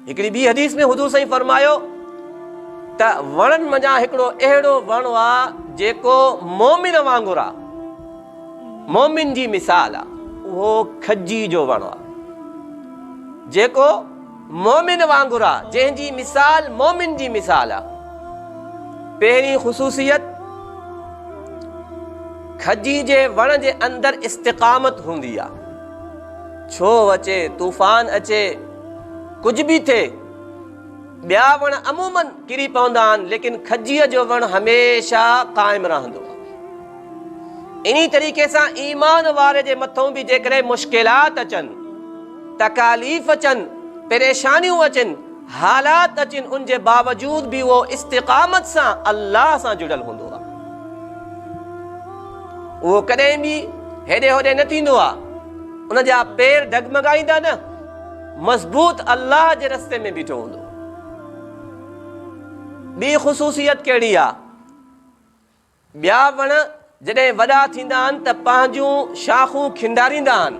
هڪڙي ٻي حديث ۾ حضور سائين فرمايو ته وڻن منجهان هڪڙو اهڙو وڻ آ جيڪو مومن وانگر آ، مومن جي مثال آ، اهو کجي جو وڻ آ، جيڪو مومن وانگر آ، جنهن جي مثال مومن جي مثال آ. پهرين خصوصيت کجي جي وڻ جي اندر استقامت هوندي آ. ڇو اچي، طوفان اچي، ڪجهه به ٿئي، ٻيا وڻ عموماً ڪري پوندا آهن، ليڪن کجيء جو وڻ هميشه قائم رهندو آهي. انهي طريقي سان ايمان واري جي مٿئون به جيڪڏهن مشڪلات اچن، تڪاليف اچن، پريشانيون اچن، حالات اچن، ان جي باوجود به اهو استقامت سان الله سان جڙيل هوندو آهي. اهو ڪڏهن به هيڏي هوڏي نه ٿيندو آهي. ان جا پير ڊگمگائيندا نه، مضبوط الله جي رستي ۾ بيٺو هوندو. ٻي خصوصيت ڪهڙي آ؟ ٻيا وڻ جڏهن وڏا ٿيندا آهن ته پنهنجون شاخون کنڊاريندا آهن،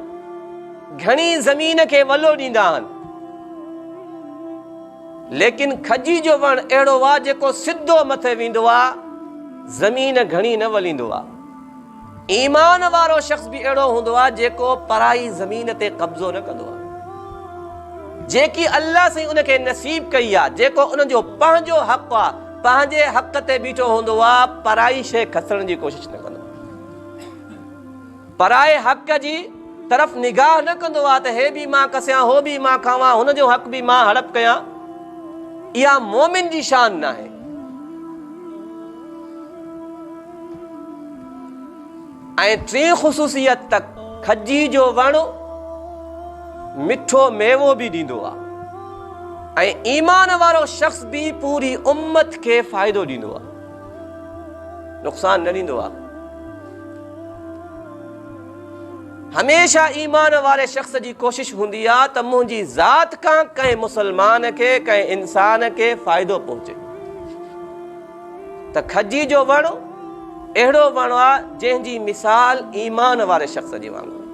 گهڻي زمين کي ولو ڏيندا آهن، ليڪن کجي جو وڻ اهڙو آ جيڪو سڌو مٿي ويندو آ، زمين گهڻي نه وليندو آ. ايمان وارو شخص به اهڙو هوندو آهي جيڪو پرائي زمين تي قبضو نه ڪندو آهي. جيڪي الله سائين ان کي نصيب ڪئي آهي، جيڪو ان جو پنهنجو حق آهي، پنهنجي حق تي بيٺو هوندو آهي، پرائي شيء کسڻ جي ڪوشش نه ڪندو آهي. پرائي حق جي طرف نگاهه نه ڪندو آهي ته هي به مان کسيان، هو به مان کاوان، هن جو حق به مان هڙپ ڪيان. اها مؤمن جي شان ناهي. ۽ ٽين خصوصيت ته کجي جو وڻ مٺو ميوو به ڏيندو آهي ۽ ايمان وارو شخص به پوري امت کي فائدو ڏيندو آهي، نقصان نه ڏيندو آهي. هميشه ايمان واري شخص جي ڪوشش هوندي آهي ته منهنجي ذات کان ڪنهن مسلمان کي، ڪنهن انسان کي فائدو پهچي. ته کجي جو وڻ اهڙو وڻ آ جنهن جي مثال ايمان واري شخص جي وانگر.